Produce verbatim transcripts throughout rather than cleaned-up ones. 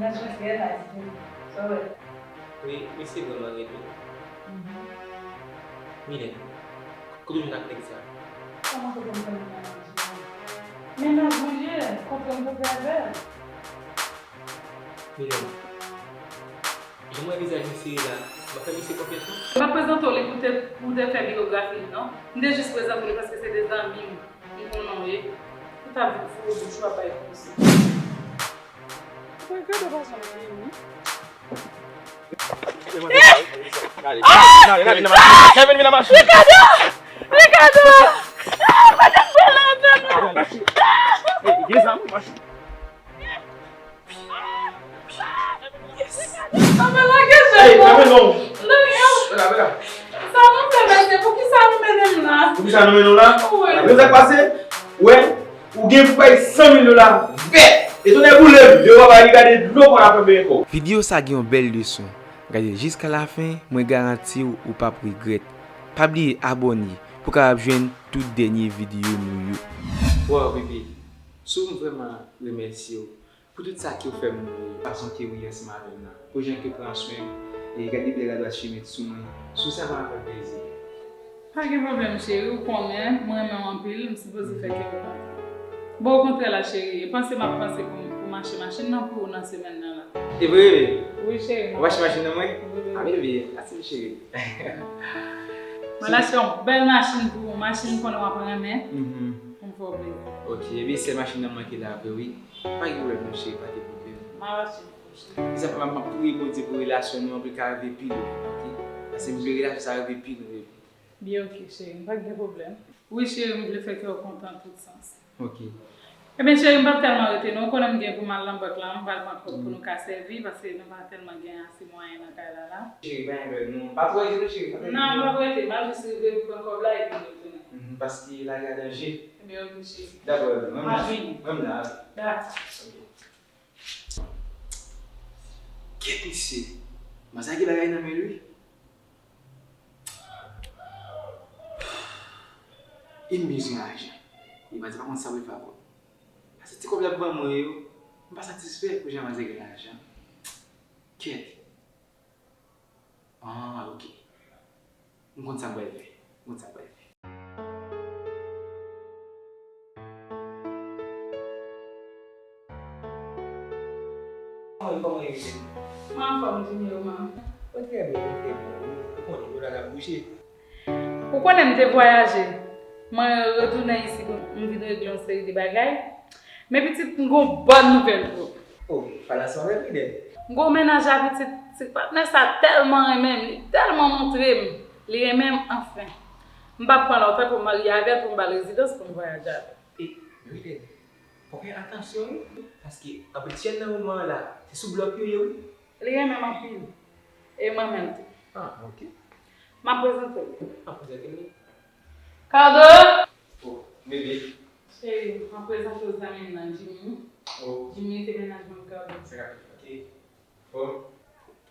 Mennaj mwen trè nice, wi. Sa w wè? Wi, misye vrèman rèd, wi. Milen, kote w jwenn ak nèg sa? Kòman kote m jwenn mennaj mwen? Mennaj mwen ye, kontre m kontre avè l. Milen, jan m wè vizaj misye ye la, m ap fè misye konfyans non. M pa prezante w li pou te, pou te fè biyografi l non. M te jis prezante w li paske se de zanmi m. M konnen w ye. Ou ta vin foure bouch ou ap bay konsèy. Mwen gade w pa janm vini. Ricardo! Ricardo! Ah, pa janm pran nan afè m nan. Yes! Sa fè lage jèn nan. Lage w. Sa nou fè mesye? Poukisa nou mennen m la? Poukisa nou mennen w la? Wi. Ou konn sa k pase? Ou wè, ou gen pou bay san mil dola vèt. E tonnè boule m, deyo pa bay li gade dlo kon l ap fè benyen kò. Videyo sa gen yon bèl leson. Gade l jiska lafen, mwen garanti w ou p ap regrèt. Pa bliye abòne pou w kapab jwenn tout dènye videyo nou yo. Waw, bebe, sou m vrèman remèsye w. Pou tout sa ke w fè m nan vi, fason ke w ye ansanm avè m nan, pou jan ke w pran swen m, e gade bèl radwat chimen sou mwen, sou sa pa fè m plezi. Pa gen pwoblèm, cheri, ou konnen, mwen renmen w anpil, m sipoze fè kè w kontan. Bon, okontrè la, cheri, e panse m ap panse pou, pou m achte machin nan pou ou nan semèn nan la. E vre? Wi, cheri. W ap achte machin nan mwen? Wi, wi. A, bebe, mèsi, cheri. M al achte yon bèl machin pou ou, machin m konnen w ap renmen. Mhm. Pou m fè w plezi. Ok, ebyen, sèl machin nan m manke la vre, wi. Pa gen pwoblèm, non, cheri, pa gen pwoblèm. M ap achte pou ou, cheri. Mezanmi, m ap, m ap priye Bondye pou relasyon nou an pou l ka rive pi lwen, ok? Paske m vle relasyon sa rive pi lwen, bebe. Byen, ok, cheri, m pa gen pwoblèm. Wi, cheri, m vle fè kè w kontan tout sans. Ok. Ebyen, cheri, m p ap tèlman rete, non. Ou konnen m gen pou m al nan bank la, m pral pran kòb pou nou ka sèvi, paske nou pa tèlman gen ase mwayen nan kay la, la. Cheri, pa gen pwoblèm, non. Pa twò rete, non, cheri, pa twò rete. Non, m p ap rete, m ap jis rive pran kòb la epi m retounen. Mhm, paske lari a danje. Ebyen, ok, cheri. Dakò, bebe, mwen m la. M ap vini. Mwen m la. Dakò. Ok. Kèt mesye, manzè gen bagay nan men l wi. E m bezwen lajan. E manzè pa konn sa pou l fè avè w. Paske ti kòb l ap ban mwen yo, m pa satisfè pou jan manzè gen lajan. Kèt. Ah, ok. M konn sa m pral fè. M konn sa m pral fè. Kòman, kòman w ye, Milen? Mwen anfòm, Jimmy, ou menm? Mwen trè byen, mwen trè byen, wi. Ou konnen, dola t ap bouje. Ou konnen m te vwayaje. Mwen retounen isit, m vin regle yon seri de bagay. Men pitit, m gon bòn nouvèl pou ou. O, pale ansanm avè m, Milen. M gon mennaj la pitit, ti patnè sa tèlman renmen m, li tèlman montre m, li renmen m anfen. M p ap pran lontan pou m marye avè l, pou m ba l rezidans, pou m vwayaje avè l. E, Milen, fò w fè atansyon wi, paske anpil jèn nan moman an la, se sou blòf yo ye wi. Li renmen m anpil, e m renmen l tou. Ah, ok. M ap prezante w. M ap prezante w wi. Cardo! Oh, bebe. Cheri, m ap prezante w zanmi m nan, Jimmy. Oh. Jimmy se mennaj mwen, Cardo. Sa k ap fèt, ok. Bon.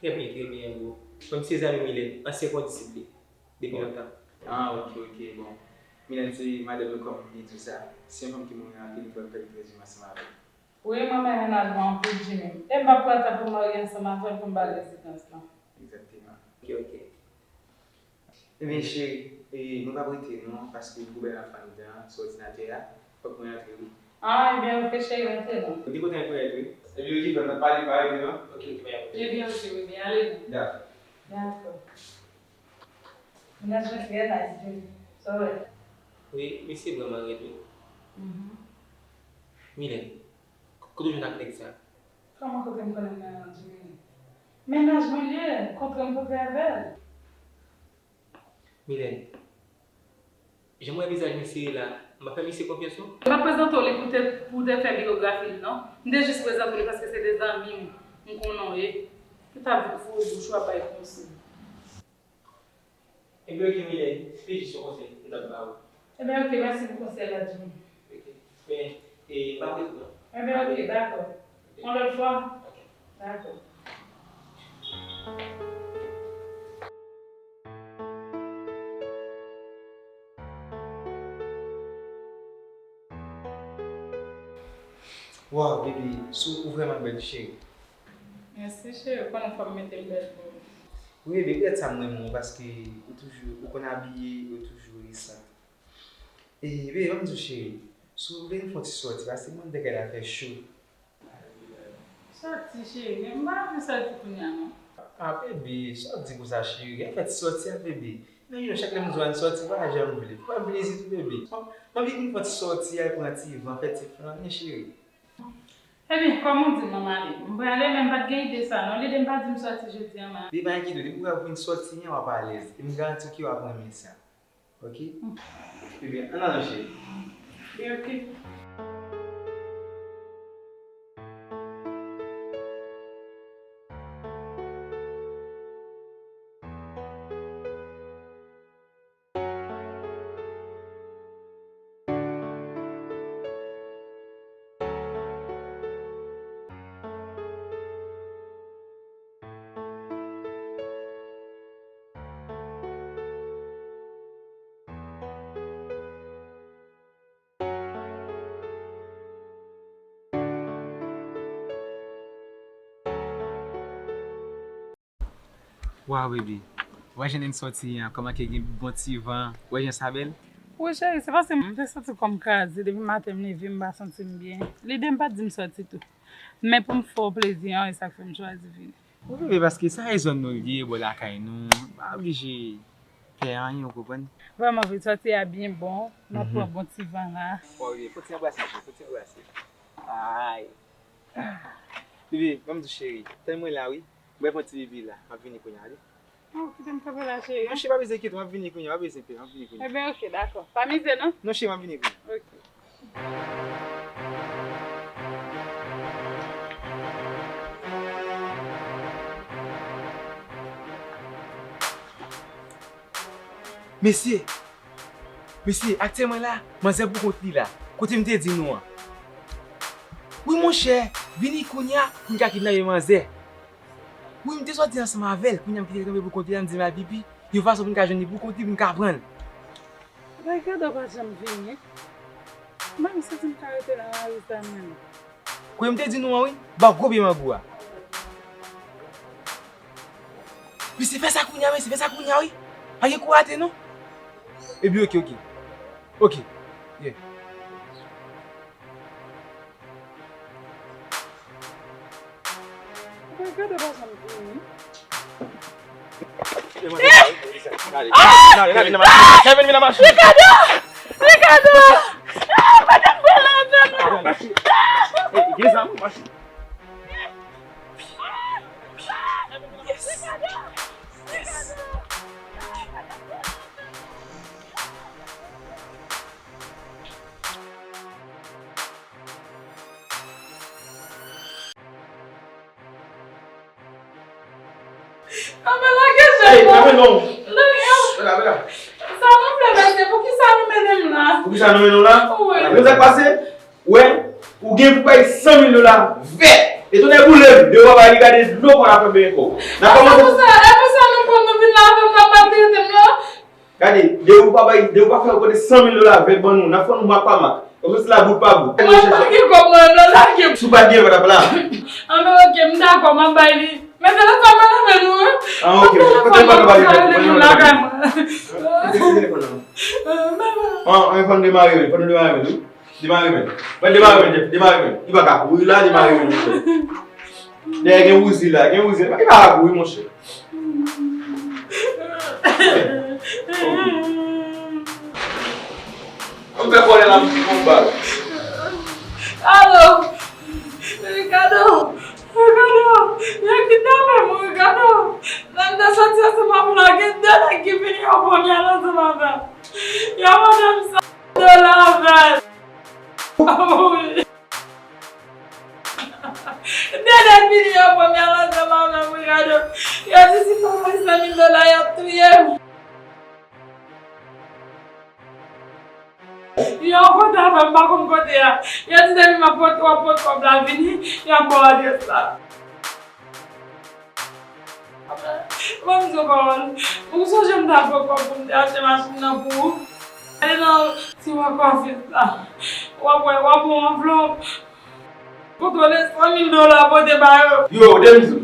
Trè byen, trè byen, bro. Mwen se zanmi Milen, ansyen kondisip li, depi lontan. Ah, ok, ok, bon. Milen se madanm mwen, kòm li di w sa. Se yon fanm ke mwen renmen anpil, mwen fè trè byen ansanm avè l. Wi, mwen renmen mennaj mwen anpil, Jimmy. E m p ap pran tan pou m marye ansanm avè l pou m ba l rezidans lan. Egzakteman. Ok, ok. Ebyen, cheri, e, mwen p ap rete non, paske m gon bagay m ap fè anndan, sou òdinatè a. Fòk mwen antre, wi. Ah, ebyen, ok, cheri, antre non. Ou te kontan pou rete, wi. Ebyen, ok, frè m, n ap pale, pa rete non. Ok, ok, pa gen pwoblèm. Ebyen, ok, wi, byen, ale non. Dakò. Dakò. Mennaj mwen trè nice, wi. Sa w wè? Wi, misye vrèman rèd, wi. Mhm. Milen, kote w jwenn ak nèg sa? Kòman kote m konnen nan Jimmy? Mennaj mwen l ye, kontre m kontre avè l. Milen, jan m wè vizaj misye ye la, m pa fè misye konfyans non. M pa prezante w li pou te, pou te fè biyografi l non. M te jis prezante w li paske se de zanmi m, m konnen w ye. Ou ta vin foure bouch ou ap bay konsèy. Ebyen, ok, Milen, se te jis yon konsèy m t ap ba ou. Ebyen, ok, mèsi pou konsèy la, Jimmy. Ok. Men, e, m pa prese non. Ebyen, ok, dakò. Ok. Yon lòt fwa? Ok. Dakò. Waw, baby, sou ou vrèman bèl, cheri. Mèsi cheri, ou konnen fò m mete m bèl pou ou. Wi bebe, petèt sa m renmen w, paske ou toujou, ou konn abiye, ou toujou resan. E bebe, ban m di w cheri, si w vle n fè yon ti sòti, paske mwen m te kay la fè cho. Sòti cheri, men m pa anvi sòti kounye a non. Ah bebe, sa w di konsa cheri, an fèt sòti a bebe. Men yon chak lè m di w ann sòti, pa janm vle. Ban m vin isit wi bebe. M anvi vin fè yon ti sòti, al pran ti van, fè ti flannen cheri. Ebyen, kòm ou di m, ann ale. M prale, men m pa t gen ide sa non. Lide m pa di m sòti jodi a, ma. Li pa enkyete w, depi w vin sòti an, w ap alèz. E m garanti w ke w ap renmen sa. Ok? Ebyen, ann al, cheri. Ebyen, ok. Waw bebe, w wè jan n sòti an, kòman ke gen bon ti van, w wè jan sa bèl? Wi cheri, se paske m te santi kò m kraze, depi maten m leve m pa santi m byen. Lide m pa t di m sòti tou. Men pou m fè w plezi an, e sa k fè m chwazi vini. Wi bebe, paske sa e zòn nou li ye, bò lakay nou, m pa oblije fè anyen, ou konprann? Vrèman vre, sòti a byen bon, m ap pran bon ti van la. Waw bebe, fò ti anbrase, cheri, fò ti anbrase. Ay. Bebe, ban m di w cheri, tann mwen la wi. Mwen pran ti bebe la, m ap vini kounye a wi. Non, kite m kanpe la cheri. Non cheri, pa bezwen enkyete w, m ap vini kounye a, pa bezwen pè, m ap vini kounye a. Ebyen ok, dakò. Pa mize non. Non cheri, m ap vini kounye a. Ok. Mesye, mesye, aktyèlman la, manzè pou kont li la. Kote m te di nou an? Wi monchè, vini kounye a pou n ka kidnape manzè. Wi, m te sòti ansanm avè l, kounye a m kite l kanpe pou kont li la, m di m al pipi. Yon fason pou n ka jwenn li pou kont li, pou n ka pran l. Ricardo pa janm vini. Mwen menm santi m ka rete nan lari sa menm. Kote m te di nou an wi, ba gwo pye mangou a. Mesye fè sa kounye a, mesye fè sa kounye a wi. Pa gen kou rate non. Ebyen ok, ok. Ok. Yeah. Mwen gade pa janm vini. Ricardo! Ricardo! Ah, pa janm pran la avè m non. Yes! Yes! Anben lage je m non. Lage. Sa nou fè mesye, poukisa nou mennen m la? Poukisa nou mennen w la? Wi. Ou konn sa k pase? Ou wè, ou gen pou bay san mil dola vèt. E tonnè boule m, depi w pa bay li gade dlo kò l ap fè benyen kò. N ap kòmanse. E pou sa, e pou sa nou pran nou vin la avè m, n ap maltrete m la? Gade, depi w pa bay, depi w pa fè yo pote san mil dola vèt ban nou, n ap fè nou mak pa mak. Kòmsi la bout pa bout. Mwen pa gen kòb mwen menm nan, lage m. Si w pa t gen, w pa t ap la. Anben, ok, m dakò, m ap bay li. Men telefòn mwen nan men nou, wi. Ah, ok. Pote telefòn mwen, nou ka rele nou lakay mwen. Pote telefòn nan. Ah, men fò n demare men, fò n demare men, wi. Demare men. Mwen demare men, Jeff, demare men. Li pa ka kouri la, demare men, monchè. Dèyè gen Wouzi la, gen Wouzi la. Li pa ka kouri, monchè. Mwen fè vòlè la, m di konba. Alo! Ricardo! Ricardo! Yo kidnape m, Ricardo! Lè m te sòti ansanm avè w la, gen de nèg ki vini, yo pran m, y al ansanm avè m. Yo mande m san dola avè l. Wi. De nèg vini, yo pran m, y al ansanm avè m, Ricardo. Yo di si m pa bay san mil dola, y ap touye m. Yo konn afè m, m pa konn kote a. Yo di depi m ap pot, w ap pot kòb la vini, y ap ba w adrès la. Ban m di w pawòl. Ou sonje m ta pran kòb pou m te achte machin nan pou ou? Ale nan tiwa kwafi sa. W ap wè, w ap wè yon anvlòp. Kontwole san mil dola pote ba yo. Yo, Denzo.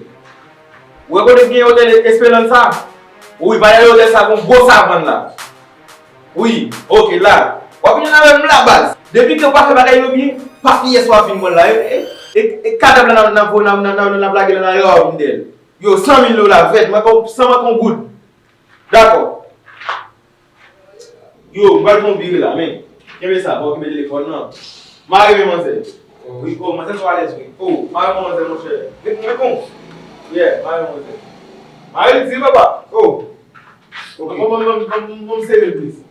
Ou wè kote k gen otèl Esperanza? Wi, pale de otèl sa, gon gwo savann la. Wi, oke, la. W ap vin avè m la, baz. Depi ke w pa fè bagay yo byen, pa pyès w ap vin pran la. E, e, e, e kadav la n ap, n ap, n ap, n ap, n ap lage la nan lari a, w ap vin dèyè l. Yo, san mil dola vèt, mwen pa san manke yon goud. Dakò. Yo, m pral fè yon vire la, men. Kenbe sa, pa okipe telefòn nan. Mare men manzè. Wi, o, manzè twò alèz, wi. O, mare men manzè, monchè. Met, met bon. Yeah, mare men manzè. Mare l di, papa. O. Ok. Bon, bon, bon, bon, bon, bon, sere l plis.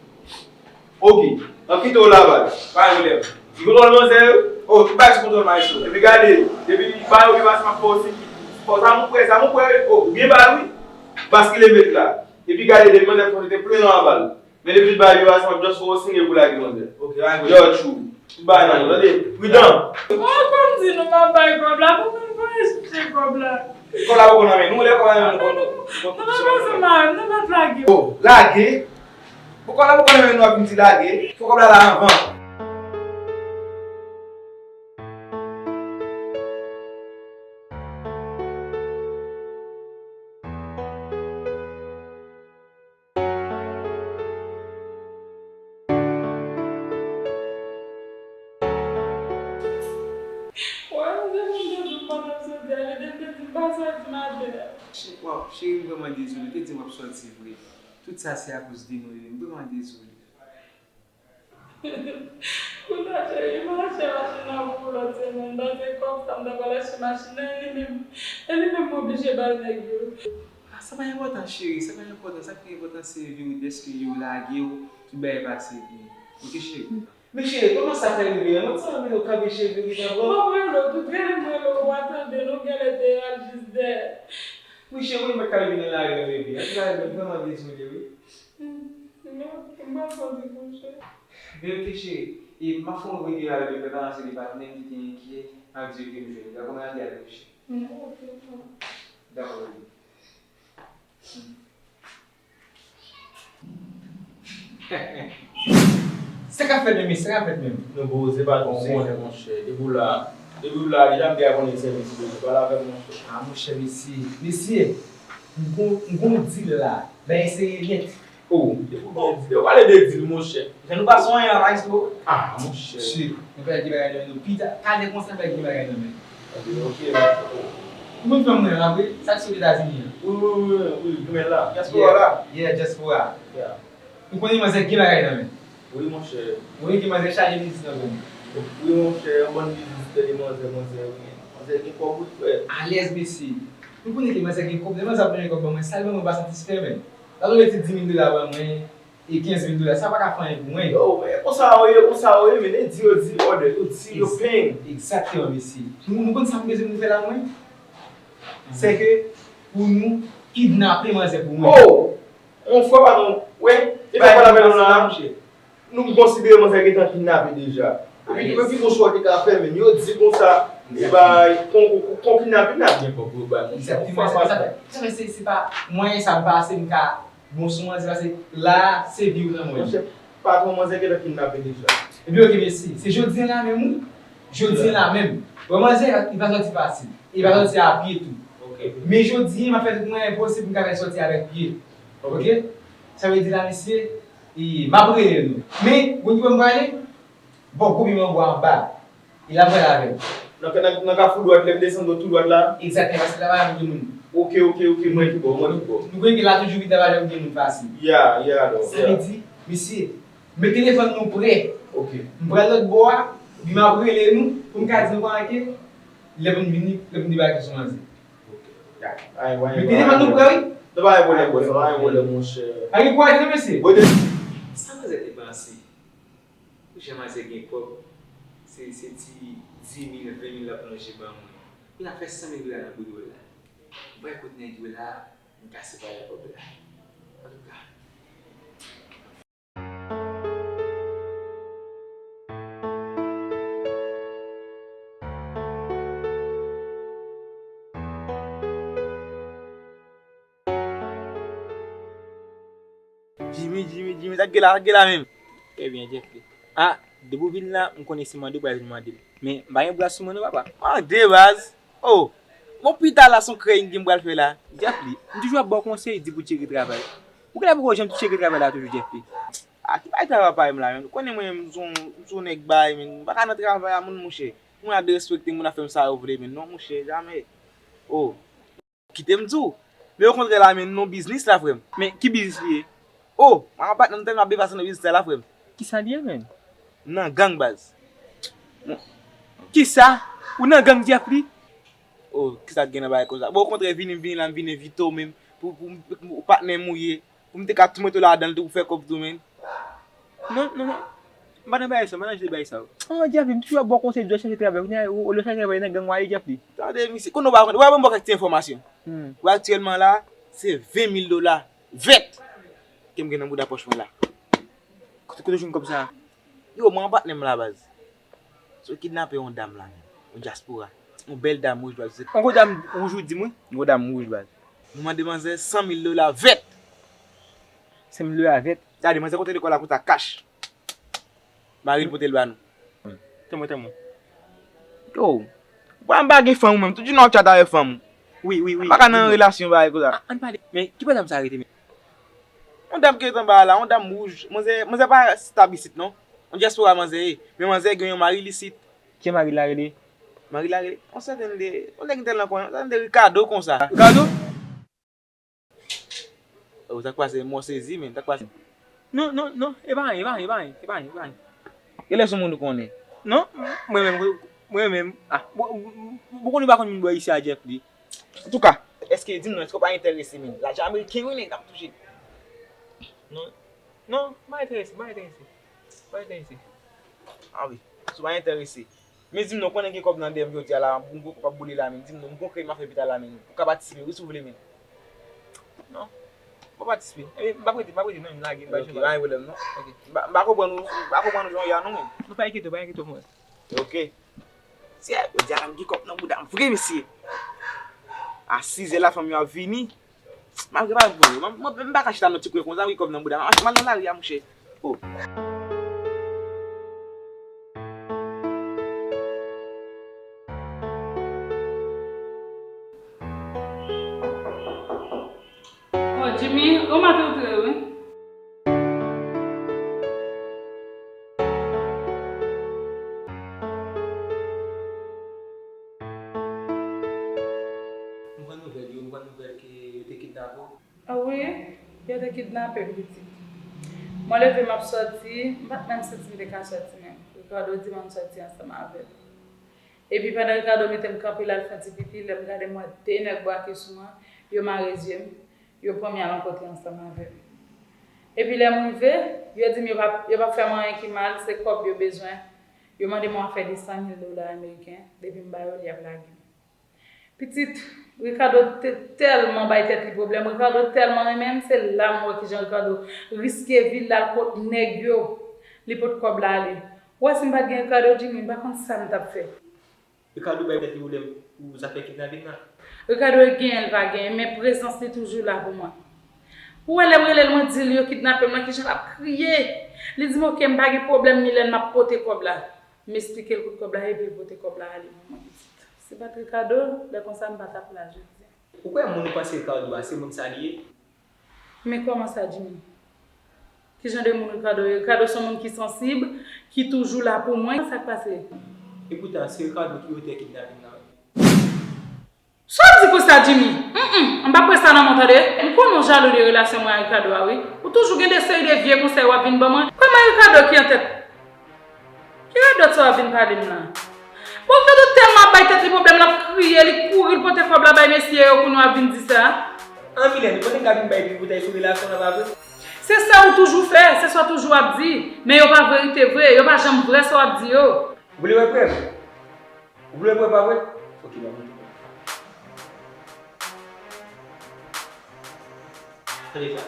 Ok. N ap kite w la, baz. Pa gen pwoblèm. Li kontwòl manzè yo? O, tout bagay sou kontwòl, maestro. Epi gade, depi ba yo vibasyon ap fè w siy, fò zam ou prè, zam ou prè, o, ou byen ba l, wi. Baskile met la. Epi gade, depi manzè fò te plen nan anba l. Men depi l ba vibasyon, ap just fè w siy pou lage manzè. Ok, pa gen pwoblèm. Yo, tchou. Tout bagay nan men, tande? Pridan. Mwen konn di nou pa bay kòb la, pou konn voye chèche kòb la. Kòb la poko nan men nou, lè kòb la nan men nou, nou pa pase mal, nou pa lage. O, lage? Bon, kòb la poko nan men nou, ap vin di lage. Fò kòb la la anvan. Wè, se moun te di m pa t ap soti a, li te vle di m pa soti maten an. Cheri, waw, cheri, m vrèman dezole. Ou te di m w ap soti vre. Tout sa se akoz de mwen, wi. M vrèman dezole. Kounye a, cheri, m al achte machin nan pou ou lòt semèn, paske kòb sa m ta pral achte machin nan, e li menm, e li menm m oblije ba nèg yo. Ah, sa pa enpòtan, cheri, sa pa enpòtan. Sa k pi enpòtan, se vi w, dèske yo lage w, tout bagay pase byen. Oke, cheri? Men cheri, kòman sa fè rive a? Mwen t sanble w kanpe cheve ki t ap wè w. M ap rele w, tout rele m rele w, ou pa tande, non, genlè te al jis dèyè. Wi, cheri, ou mèt ka rive nan lari an, baby. Antouka, m vrèman dezole, wi. Hmm, non, m pa santi, monchè. Men oke, cheri, e m ap fè yon videyo avè m, m pral ranse de patnè m ki te enkyè, m ap di yo ke m jwenn li. Dakò, m rale avè w, cheri. Hmm, oke, frè. Dakò, baby. Sa k ap fèt menm, mesye, sa k ap fèt menm? Non, bro, se pa tou konnen, monchè. Depi w la, depi w la, deja m deja konnen sèvis ou bezwen pale avè m, monchè. Ah, monchè, mesye, mesye, m gon, m gon dil la, bagay serye nèt. Oh, depi w gen dil, yo pale de dil, monchè. Jan nou pa sonje an, maestro. Ah, monchè. Shit, nou fè gen bagay nan men nou. Pita, talè konsa, fè gen bagay nan men. Ok, ok, monchè. Ou konn fanm mwen an, vre? Sa k sot Etazini an. Wi, wi, wi, wi, wi, grimèl la. Dyaspora la. Yeah, dyaspora. Yeah. Ou konnen manzè gen bagay nan men. Wi, monchè. Ou konnen ke manzè chaje biznis nan zòn nan. Wi, monchè, yon bòn biznis, tande manzè, manzè, wi. Manzè gen kòb, wi, frè. Alèz, mesye. Ou konnen ke manzè gen kòb, lè manzè ap mande kòb ban mwen, sa l ban mwen pa satisfè, men. Sa l mete dis mil dola ban mwen, e kenz mil dola, sa pa ka fè anyen pou mwen. Yo, men konsa yo ye, konsa yo ye, men nèg di yo di order, yo di yo pay. Egzakteman, mesye. Nou, nou konn sa m bezwen nou fè la, mwen? Se ke pou nou kidnape manzè pou mwen. Oh! Yon frè pa nou, wè, e pa pale avè nou la, monchè. Nou konsidere manzè gentan kidnape deja. Epi tou, epi gon chwa te ka fè, men yo di konsa, e bay, kon, kon, kon kidnape, n ap gen kòb pou yo bay, monchè. Egzakteman, sa, sa, sa, se, se pa mwayen sa m pase, m ka bon sou manzè, paske la, se vi w nan mwen. Monchè, patwon manzè gentan kidnape deja. Epi, oke, mèsi. Se jodi a la menm, wi. Jodi a la menm. Bon, manzè, li pa sòti fasil. Li pa sòti a pye tou. Ok. Men jodi a, m ap fè tout mwayen posib pou m ka fè l sòti avèk pye. Ok? Sa vle di la, mesye, e, m ap rele nou. Men, ou konn ki bò m prale? Bò gwo piman bwa anba. E l ap prale avè m. Nan, nan, nan kafou dwat, lè m desann tou dwat la? Egzakteman, paske laba a gen moun. Ok, ok, ok, mwen ki bò, mwen ki bò. Nou konnen ke la toujou vide, laba a gen moun fasil. Ya, ya, alò. Sa vle di, mesye, met telefòn nou prè. Ok. M pral lòt bò a, epi m ap rele nou, pou m ka di nou kòman ke, lè pou n vini, lè pou n debake sou manzè. Ok. Ya. Met telefòn nou prè, wi. Sa pa gen pwoblèm, bro, sa pa gen pwoblèm, monchè. Pa gen kouraj, non, mesye. Bon, de- Sa manzè te panse? Ou jan manzè gen kòb, se, se ti dis mil, ven mil l ap lonje ban mwen. Pou l ap fè san mil dola nan boudwòl la. M pa wè kot nèg yo la, m ka separe kòb la. Antouka. Jimmy, Jimmy, Jimmy, sa k gen la, sa k gen la menm? Trè byen, Jeffrey. Ah, depi w vin la, m konnen se mande w pral vin mande l. Men, m pa gen bra sou mwen non, papa. Mande, baz. Oh, Bon, pita la, se yon krèy m gen m pral fè la. Jeff Lee, m toujou ap ba w konsèy, di pou tcheke travay. Poukisa poko janm tcheke travay la toujou, Jeff Lee? A, ki bay travay pa m la menm? Ou konnen mwen menm, m se yon, m se yon nèg bay, menm. M pa ka nan travay a moun, monchè. Moun ap derespekte m, moun ap fè m sa yo vle, menm. Non, monchè, jamè. Oh. Kite m di w. Men okontrè la, men, non biznis la, frè m. Men ki biznis li ye? Oh, m ap bat nan tèlman ap depase nan biznis la, la, frè m. Kisa li ye, men? Nan gang, baz. Kisa? Ou nan gang, Jeff Lee? Oh, kisa k gen nan bagay konsa? Bon, okontrè, vini, m vini la, m vin envite w menm. Pou, pou, pou, pou patnè m ou ye. Pou m te ka tou mete w ladan l tou pou fè kòb tou, men. Non, non, non. M pa nan bagay sa, m pa nan jan de bagay sa yo. An, Jeff Lee, m toujou ap ba w konsèy, dwe chache travay. Kounye a, ou, olye w chache travay nan gang, w ale, Jeff Lee. Tande, misye, kounye a w pa konn, w pa ban m kèk ti enfòmasyon. Hmm. Ou aktyèlman la, se ven mil dola vèt ke m gen nan bouda pòch mwen la. Kote, kote w jwenn kòb sa a? Yo, mwen an patnè m la, baz. So kidnape yon dam la, menm. Yon dyaspora. Yon bèl dam wouj, baz. Yon gwo dam wouj ou di m, wi? Yon gwo dam wouj, baz. Nou mande manzè san mil dola vèt. San mil dola vèt? Gade, manzè konte lekòl la konsa, kach. Mari l pote l ba nou. Tanmen, tanmen. Yo, ou pa m pa gen fanm ou menm. Tout jounen w ap tchat avèk fanm ou. Wi, wi, wi. M pa ka nan relasyon bagay konsa. Ann pale. Men, ki pwoblèm sa rete, men? Yon dam ki ret anba a la, yon dam wouj. Manzè, manzè pa stab isit, non. Yon dyaspora manzè ye. Men manzè gen yon mari l isit. Ki mari l la rele? Mari l la rele. Yon sèten de, yon nèg m tèlman konnen, yon sèten de Ricardo konsa. Ricardo? Oh, sa k pase, mwen sezi, men, sa k pase? Non, non, non, e pa anyen, e pa anyen, e pa anyen, e pa anyen, e pa anyen. Genlè se yon moun ou konnen. Non, mwen menm, mwen menm, ah, bon, bon, bon, konnen pa konn moun bò isi a Jeff Lee. Antouka, èske, di m non, èske w pa enterese, men? Lajan ameriken, wi, nèg, n ap touche. Non, non, m pa enterese, m pa enterese. M pa enterese. Ah wi, si w pa enterese. Men di m non, konnen gen kòb nan dèyè m jodi a la, m gon kòb ap boule la, men di m non, m gon krèy m ap fè pita la, men ou ka patisipe, wi, si w vle, men. Non, m pa patisipe. Ebyen, m p ap rete, m p ap rete, non, m lage, m pa jwenn bagay. Ok, pa gen pwoblèm, non. Ok. M pa, m pa konprann ou, m pa konprann ou jan w ye a, non, men. Non, pa enkyete w, pa enkyete w, frè. Ok. Sè, jodi a la, m gen kòb nan bouda m vre, mesye. A sizè la, fanm yo ap vini. M ap gen bagay pou yo. Mwen, mwen, m pa ka chita nan ti kwen konsa, wi, kòb nan bouda m. M al nan lari a, monchè. Oh. Oh, Jimmy, ou mèt antre, wi. M pran nouvèl yo, m pran nouvèl ke yo te kidnape w. A wi, yo te kidnape m, pitit. Mwen leve, m ap sòti, m pa t menm santi m te ka sòti menm. Ricardo di m ann sòti ansanm avè l. Epi pandan Ricardo mete m kanpe, l al fè yon ti pipi, lè m gade, m wè de nèg brake sou mwen, yo mare zye m, yo pran m, y al yon kote ansanm avè m. Epi lè m rive, yo di m yo p ap, yo p ap fè m anyen ki mal, se kòb yo bezwen. Yo mande m yon afè de san mil dola ameriken, depi m ba yo l, y ap lage m. Pitit, Ricardo te tèlman bay tèt li pwoblèm, Ricardo tèlman renmen m, se la m wè kijan Ricardo riske vi l, l al kot nèg yo, li pot kòb la ale. Ou wè si m pa t gen Ricardo, Jimmy, m pa konn sa m t ap fè. Ricardo bay tèt li pwoblèm pou zafè kidnapin nan? Ricardo genyen l pa genyen, men prezans li toujou la pou mwen. Ou wè lè m rele l, mwen di l yo kidnape m nan, kijan l ap kriye. Li di m, oke, m pa gen pwoblèm, Milène, m ap pote kòb la. M esplike l kote kòb la ye, epi l pote kòb la ale ban mwen, pitit. Si pa t Ricardo, lè konsa m pa t ap la jodi a. Ou kwè moun ou panse Ricardo a, se moun sa li ye? Men kòman sa, Jimmy? Ki jan de moun Ricardo ye? Ricardo se yon moun ki sansib, ki toujou la pou mwen. Sa k pase? Epoutan, se Ricardo ki otè kidnapin nan, wi. Sa w di konsa, Jimmy? Humm, m p ap prese sa nan men w, tande. M konnen w jalou de relasyon mwen ak Ricardo a, wi. Ou toujou gen de seri de vye konsèy w ap vin ban mwen. Kòman Ricardo ki an tèt? Ki radòt sa w ap vin pale m la? Bon, Ricardo tèlman ap bay tèt li pwoblèm, l ap kriye, li kouri, l pote kòb la bay mesye yo, kounye w ap vin di sa. An, Milène, ou konnen m ka vin bay dri boutèy sou relasyon nan, pa vre? Se sa ou toujou fè, se sa w toujou ap di. Men yo pa verite vre, yo pa janm vrè sa w ap di yo. Ou vle wè prèv? Ou vle wè pa vre? Ok, ban mwen. Tande sa.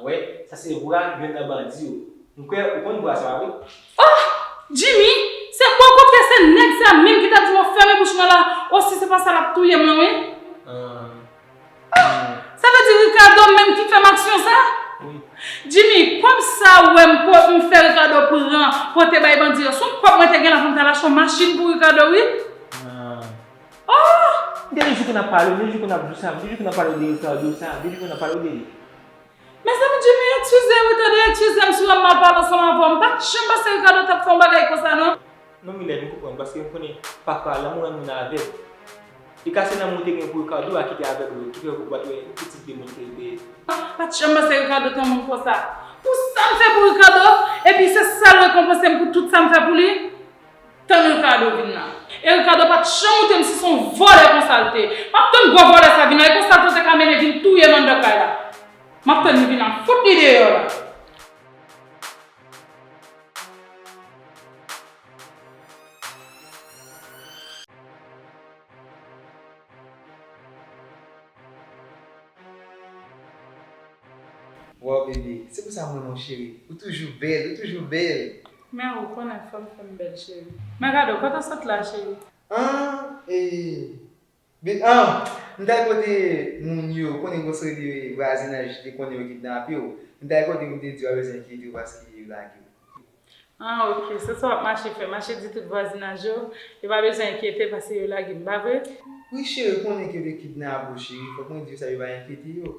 Wè, sa se vwa youn nan bandi yo. M kwè ou konn vwa sa, wi. Oh! Jimmy, se bò kote se nèg sa menm ki t ap di w fèmen bouch mwen la, o si se pa sa l ap touye m nan, wi. Ah. Sa vle di Ricardo menm ki fè m aksyon sa? Wi. Jimmy, kòb sa ou wè m po-, m fè Ricardo pran, pote bay bandi yo, se yon kòb mwen te gen la pou m t al achte yon machin pou Ricardo, wi. Ah. Oh! M te toujou konn ap pale w, m te toujou konn ap di w sa, m te toujou konn ap pale w de Ricardo sa, m te toujou konn ap pale w de li. Mezanmi, Jimmy, eskize wi, tande, eskize m si w wè m mal pale ansanm avè w. M pa t janm panse Ricardo t ap fè yon bagay konsa, non. Non, Milène, m konprann, paske m konnen pafwa lanmou rann moun avèg. Li ka se lanmou w te gen pou Ricardo a ki te avèg ou, ki fè ou pa t wè pitit de moun ke l te ye. Pa t janm panse Ricardo te yon moun konsa. Pou sa m fè pou Ricardo, epi se sa l rekonpanse m pou tout sa m fè pou li. Tann Ricardo vin la. E Ricardo pa t janm moute m si se yon vòlè konsa l te. M ap tann gwo vòlè sa vin la. E konsa l te ka mennen vin touye m anndan kay la. M ap tann li vin la. Fout li deyò la. Waw, bebe, se pou sa m renmen w, cheri. Ou toujou bèl, ou toujou bèl. Men ou konnen fò m fè m bèl, cheri. Men gade w, kote w sot la, cheri? An, e, be-, an, m t al kote moun yo, konnen gwo seri de vwazinaj ki te konnen yo kidnape w. M t al kote yo, m te di yo pa bezwen enkyete w paske yo lage w. Ah, ok. Se sa w ap mache fè. Mache di tout vwazinaj yo, yo pa bezwen enkyete paske yo lage m, pa vre? Wi, cheri, konnen ke yo te kidnape w, cheri. Fòk mwen di yo sa, yo pa enkyete yo.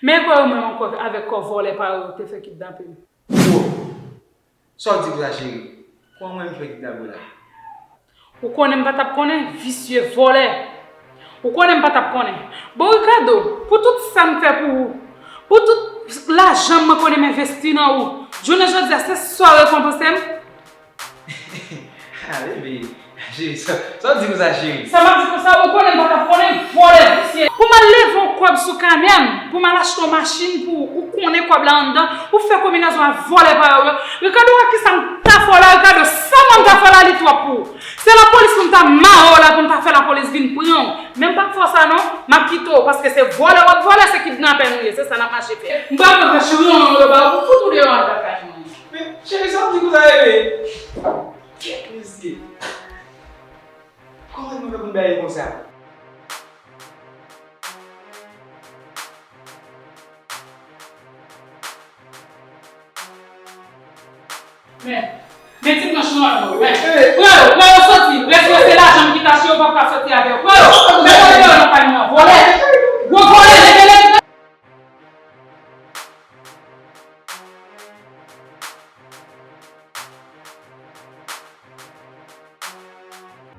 Men kwè ou menm ankò avèk kò vòlè parèy ou te fè kidnape m. Yo! Sa w di pou sa, cheri? Kòman mwen m fè kidnape w la? Ou konnen m pa t ap konnen, visye, vòlè. Ou konnen m pa t ap konnen. Bon, Ricardo, pou tout sa m fè pou ou, pou tout lajan mwen konnen m envesti nan ou, jounen jodi a, se sa w rekonpanse m? Ah, bebe, cheri, sa, sa w di konsa, cheri? Sa m ap di konsa, ou konnen m pa t ap konnen, vòlè, visye. Pou m al leve yon kòb sou kanè m, pou m al achte yon machin pou ou, ou konnen kòb la anndan, ou fè konbinezon ak vòlè parèy ou yo. Ricardo, wè kisa m ta fè w la, Ricardo, sa mwen m ta fè w la, li twòp pou ou. Se lapolis pou m ta mare w la, pou m ta fè lapolis vin pran w. Men m p ap fè w sa non, m ap kite w, paske se vòlè w ap vòlè, se kidnapè nou ye, se sa n ap mache fè. M pral pran kach ron yo ba ou, pou fout ou deyò anndan kay mwen. Men, cheri, sa w di konsa, bebe? Kèt mesye. Kòman nou fè pou n bay konsa? Men, men ti manch nwa yo, men. Pran yo, pran yo soti. Rès yo se lajan m ki tache, yo p ap ka soti avè yo. Pran yo, mete yo deyò nan kay mwen, vòlè. Gwo vòlè, leve, leve.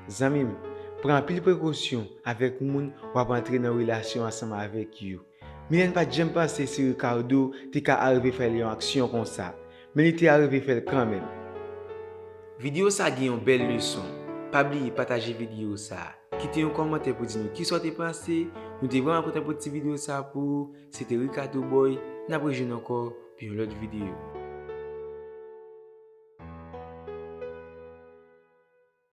Zanmi m, pran anpil prekosyon avèk moun w ap antre nan relasyon ansanm avèk yo. Milène pa t janm panse si Ricardo te ka arive fè l yon aksyon konsa, men li te arive fè l kanmenm. Videyo sa gen yon bèl leson. Pa bliye pataje videyo sa. Kite yon kòmantè pou di nou kisa w te panse. Nou te vrèman kontan pote ti videyo sa pou ou. Se te Ricardo Boy. N ap rejwenn ankò pou yon lòt videyo.